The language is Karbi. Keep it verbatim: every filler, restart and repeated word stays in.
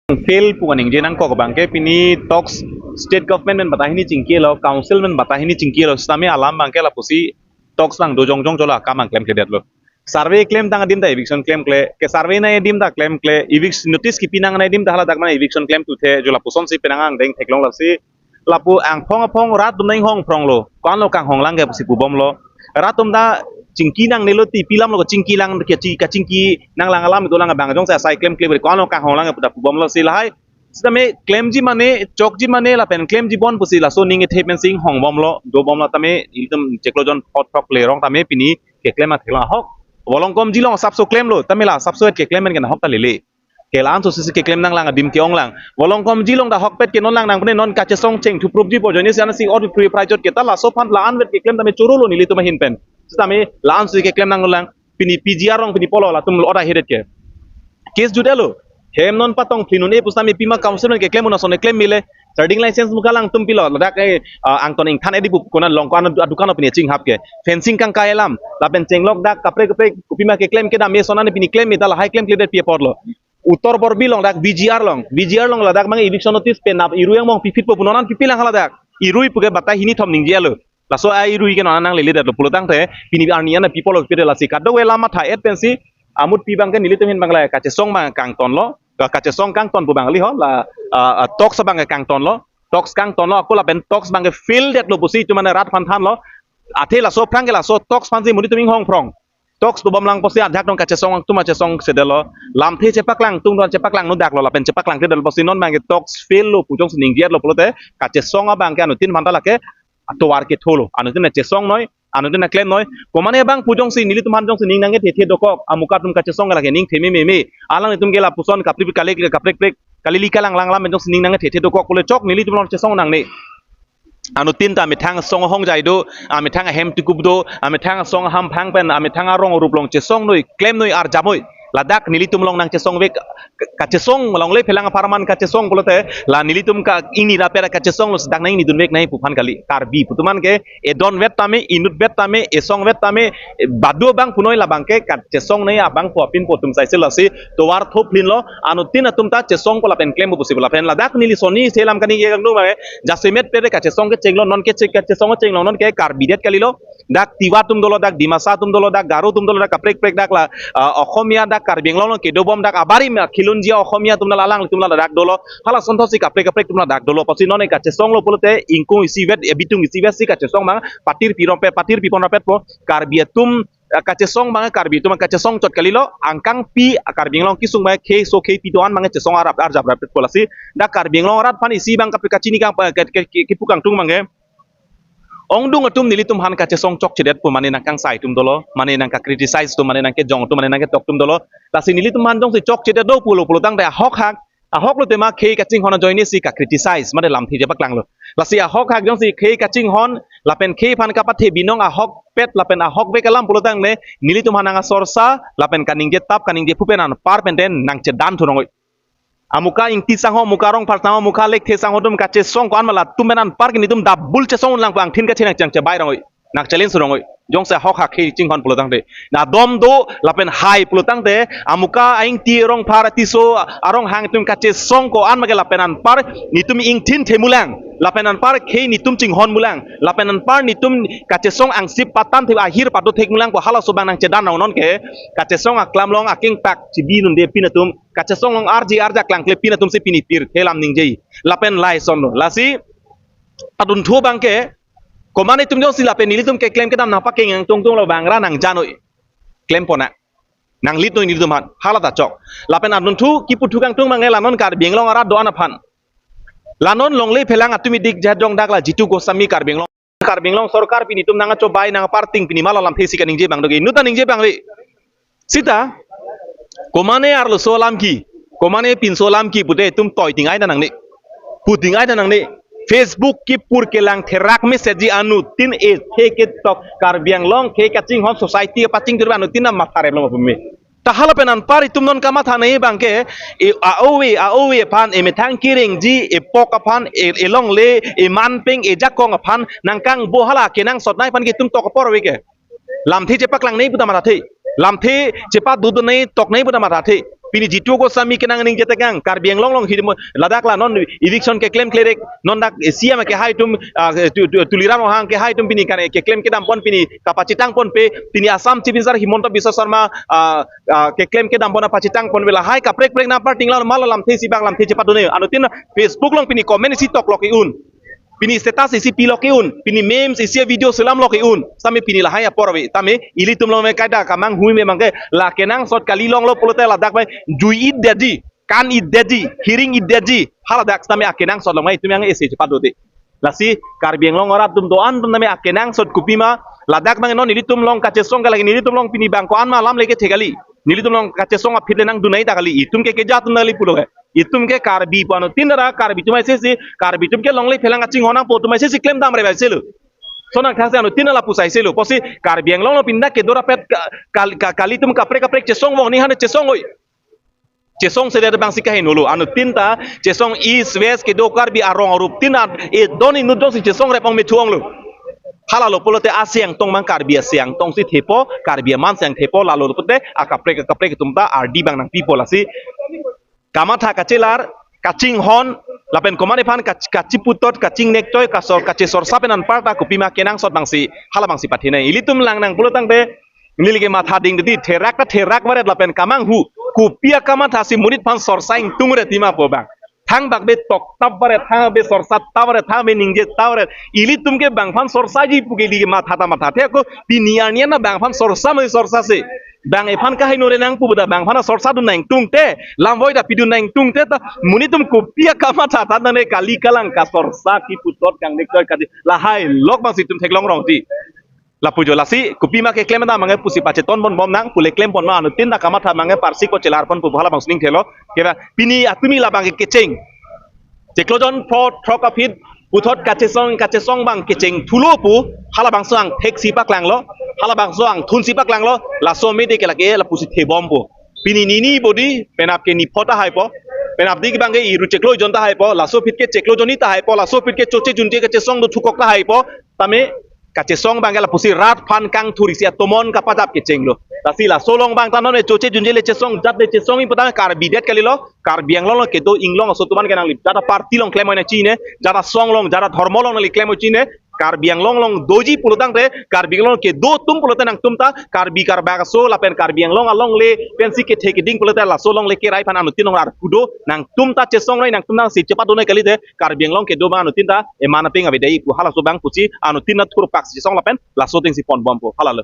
Fail pu kaningje nangkok abangke pini talks state government pen bata hini chingkilo, council pen bata hini chingkilo, sitame alam abangke lapusi talks lang do jongjong cholo akam ang klemkledetlo. Survey klemtang adim ta eviction klemkle, ke survey nangji adim ta klemkle, eviction notice kipi nangnei adim ta haladak mane eviction klemtuthe, jo lapusonsi penang angdeng theklong lasi. Lapu angphong aphong rat atum ta inghong phronglo, ko-anlo kanghong lang ke pusi pubomlo. Rat atum ta chingki nangnelo ti pi alamlo, chingki lang ke chi, kachingki nanglang alam dolang abang jongsi asai klemkle, ko-anlo kanghong lang ke pu ta pubomlo si lahai. Sitame klemji mane, chokji mane, lapen klemji bon pusi laso aning ethe pensi inghongbomlo, dobomlo tame, ilitum chiklo jon phot throk lerong tame pini keklem athela ahok. Volongkom jilong asapso klemlo, tame la asapso et keklem pen ke ahok ta lele. Ke la-an so sisi keklem nanglang adim ke-onglang. Volongkom jilong ta ahokpet ke non lang nangpune non kachesong chengthuprupji pu ajoine si ansi order free price chot ke ta laso aphan la-anvet keklem tame chorolo nelitum ahin pen. Sitame la-an so keklem nanglang. Pini P G R along pini pulo latum order hedet ke. Case jutelo. Hem non patong plinun e pusitame pima council pen keklem un ason keklem mile. Trading license muka lang atum pilo. Ladak eh, ah, angton ingthan edi pu kona long ko-an adukan pini chinghap ke. Fencing kangkai alam. Lapen chenglok dak kaprek kaprek kopima keklem kedam me ason an pini klem me ta lahai klemkledet pi apotlo. Uttor Borbil along dak V G R along. V G R along ladak mane eviction notice pen nap irui angmong pipit po pu non an pipi lang haladak. Irui puke bata hini thom ningjelo. Laso a irui ke non an nanglele detlo pulotangte pini arni an pi apotlo pipit lasi kadokave alam matha et pensi amut pi abangke nelitum ahin abang la kachesong abang kangtonlo, kachesong kangton pu abang li ho la, ah, ah, talks abangke kangtonlo, talks kangtonlo ako lapen talks abangke fail detlo pusi itum mane rat aphan thanlo. Athe laso aphrang ke laso talks aphansi monit atum inghong phrong. Talks dobom lang pusi ajak dong kachesong atum achesong sedetlo. Lamthe chepaklang atum don chepaklang nudaklo lapen chepaklangtedetlo pusi non abangke talks fail lo pu jongsi ningjetlo pulote kachesong abangke anuttin aphan ta lake atovar ketholo. Anuttin achesong noi, anuttin aklem noi. Komane abang pu jongsi nelitum aphan jongsi ning nangkethethe dokok, amuka atum kachesong ke lake ning theme meme. Alanglitum ke lapuson kaprek kali kaprek prek kalili kalang lang lam jongsi ning nangkethethe dokok pule chok nelitum along chesong nangne. Anuttin ta amethang asong ahongjai do, amethang ahem tukup do, amethang asong ahamphang pen, amethang arong arup along chesong noi, klem noi, arjap noi. Ladak nelitum along nangchesong vek, ka-, kachesong along le phelang apharman kachesong pulote, la nelitum ka ingni rapet kachesong lo sedak nang ingni dunvek nai pu aphan kali. Karbi pu atum an ke, edon vet tame, inut vet tame, esong vet tame, e, badu abang punoi labangke kachesong nai abang pu apin pu atum saise lasi, tovar thoplinlo, anuttin atum ta chesong ko lapen klem pusi lapen ladak neli soni selam kani ke kangdung abang, jasemet pere kachesong kechenglo non ke che-, kachesong chenglong non ke Karbi det kalilo. Dak Tiwa atum dolo, dak Dimasa atum dolo, dak Garo atum dolo, dak kaprek prek dak la, ah, Okhomia dak Karbi Anglong along kedobom dak abarim khilunjia Okhomia atum la alanglitum la dak dolo. Hala asonthotsi kaprek kaprek atum la dak dolo. Pusi non e kachesong lo pulote ingkung isivet, e bitung isivet si kachesong abang patir pirong pe, patir pipon rapet po. Karbi atum, ah, kachesong abang Karbi atum kachesong chot kalilo, angkang pi, ah, Karbi Anglong kesung abang khei so khei pi do-an abang chesong arap arjap rapet po lasi. Dak Karbi Anglong arat aphan isi abang kaprek kachini kang, eh, ke, ke, ke, kepu kangtung abang ke. Ongdung atum nelitum aphan kachesong chokchedet pu mane nangkangsai atum dolo, mane nangkacriticize atum, mane nangkejong atum, mane nangketok atum dolo. Lasi nelitum aphan jongsi chokchedet do pulo pulotangte ahok hak, ahok lo tema khei kachinghon ajoine si kacriticize, mane lamthe chepaklanglo. Lasi ahok hak jongsi khei kachinghon, lapen khei aphan kapathe binong ahokpet, lapen ahok vek alam pulotangte, nelitum aphan nang asorsa, lapen kaningje tap, kaningje phu pen anpar pen den nangchedan thunongoi. Amuka Ingti sangho, amuka Rongphar sangho, amuka Lekthe sangho atum kachesong ko-an ma latum pen anpar ke nelitum double chesong lang pangthin kachenang chang chebai rongoi. Nang challenge rongoi. Jongsi ahok hak khei chinghon pulotangte. Na dom do lapen hai pulotangte. Amuka Ingti Rongphar Tisso aronghang atum kachesong ko-an ma ke lapen anpar nelitum ingthin themulang. Lapen anpar khei nelitum chinghon mulang. Lapen anpar nelitum kachesong angsip patan the ahir pado thekmulang ko halaso abang nangchedan rong non ke. Kachesong aklam along akengpak chibi nunde pin atum. Kachesong along arji arja klangkle pin atum si pini pirthe lam ningje. Lapen laisonlo. Lasi adunthu abangke, komane atum jongsi lapen nelitum keklem kedam nangpakeng yang tungtung lo abang ra nangjanoi. Klem pona. Nanglit noi nelitum aphan. Hala ta chok. Lapen adunthu kipu thu kangtung abangke la non Karbi Anglong arat do-an aphan. La non longle phelang atum idik jadong dak la Jitu Goswami Karbi Anglong. Karbi Anglong sorkar pini atum nang achobai nang parting pini malo lamthe si kaningje abang dogi. Inut ta ningje abang le. Sita, komane arloso alam ke, komane pinso alam ke pute atum toi ting ai ta nangne. Pu ting ai ta nangne. Facebook kipur kelang therak message ji anuttin e the ketok Karbi Anglong khei kachinghon society pachingthur anuttin na matha rep lo ma pu me. Ta hala pen anpar itum non kamatha nai abangke, e a-ove, a-ove aphan, emethang kerengji, epok aphan, e, elongle, emanpeng, ejakong aphan, nangkangbo hala kenangsot nai aphan ke itum tok apor ave ke. Lamthe chepaklang nai pu ta mathathe. Lamthe chepadodun nai tok nai pu ta mathathe. Pini Jitu Goswami kenang ningje tekang, Karbi Anglong along hirimo ladak la non eviction keklem klerek, non dak C M kehai atum, ah, tu, tu, Tuliram Ronghang kehai atum pini kan keklem kedam pon pini kapachitang ponpe, pini Assam Chief Minister Himanta Biswa Sarma, ah, ah, keklem kedam pon apachitang ponpe lahai kaprek prek na parting la mal lamthe si bang lamthe chepadun-e. Anuttin Facebook along pini comment isi tok lo ke-un. Pini status isi pilo ke-un, pini memes isi video selam lo ke-un, sami pini lahai apor ave, tame ilitum along me kaida kamanghu me mangke la kenangsot kali longlo pulote ladak bai jui-et detji, kan-et detji, hiring-et detji, haladak tame akenangsot along mai itum yang ese chepadode. Lasi Karbi Anglong arat atum do-an atum tame akenangsot kopima, ladak bang non ilitum along kachesong kalagi, ilitum along pini bang ko-an ma alam leke thekali, ilitum along kachesong aphi le nangdun-ai ta kali, itum ke keja atum kali pulo ke. Itum ke Karbi pu anuttin ra Karbi atum aisesi, Karbi atum ke longle phelang kachinghon nangpo atum aisesi klemdam re bai selo. Sonang thangsi anuttin lapusi aiselo. Pusi Karbi Anglong along pinda kedo rapet ka-, kal-, ka-, kali atum kaprek kaprek chesong vong ni hane chesong oi. Chesong sede bangsi kaheno lo. Anuttin ta chesong East West kedo Karbi arong arup tin an e don inut dongsi chesong rep ong me thu ong lo. Halalo pulote asiang tong mang Karbi asiang tongsi thepo, Karbi aman siang thepo, lalo pulote akaprek akaprek atum ta ardi bang nangpipo lasi kamatha kachelar, kachinghon, lapen komat ephan kach-, kachiputot, kachingnek choi, kasor, kachesorsa pen anparta kopima kenangsot bangsi, hala bangsi pathinai. Ilitum lang nang pulo tangte, neli ke matha ding didi, therak ta therak varet lapen kamanghu, kopi akamatha si monit aphan sorsa ingtung re tima po bang. Thangbak be tok tap varet, thang be sorsa tap varet, thang be ningje tap varet. Ilitum ke bang aphan sorsaji pu ke ili ke matha ta mathathe ako, pini arni an na bang aphan sorsa me sorsase. Bang ephan kahai nore nangpu beda bang aphan sorsadun nangtungte, lamvoi ta pidun nangtungte ta, monit atum kopi akamatha tha nang ne kali kalang kasorsa kiputot kangnek choi kadi, lahai lok bangsi itum theklong rong ti. Lapu jo lasi, kopima keklem ta mangke pusi pacheton ponbom nang, pule klem pon ma anuttin ta kamatha mangke parsik po chelar pon pu hala bangsi ning thelo, kera pini atumi labang ke kecheng. Chiklo jon pho throk aphi puthot kachesong, kachesong bang kecheng thulo pu, hala bangso angthek si paklanglo, hala bangso angthun si paklanglo, laso mede ke lake lapusi thebom po. Pini nini bodi, penap ke ni pho ta haipo, penap dik bang ke iru chiklo jon ta haipo, laso aphi ke chiklo jon ni ta haipo, laso aphi ke choche junche kachesong do thukok ta haipo, tame kachesong bang ke lapusi rat aphan kangthur isi atomon kapajap kechenglo. Lasi laso along bang ta non e choche junche le chesong jat le chesong ing puta Karbi det kalilo, Karbi Anglong along kedo inglong aso atum an ke nanglip. Jat aparty along klem oi nangchinine, jat asong along, jat adhormo along nangli klem oi chinine, Karbi Anglong along doji pulo tangte, Karbi Anglong kedo atum pulote nangtum ta, Karbi Karbak aso, lapen Karbi Anglong alongle, pensi kethe keding pulote laso alongle kerai aphan anuttin along arpu do, nangtum ta chesong noi, nangtum nangsi chepadun noi kalite, Karbi Anglong kedo bang anuttin ta, eman apeng avedai pu halaso bang pusi, anuttin ta thurpak si chesong lapen, laso ateng si ponbom po, halalo.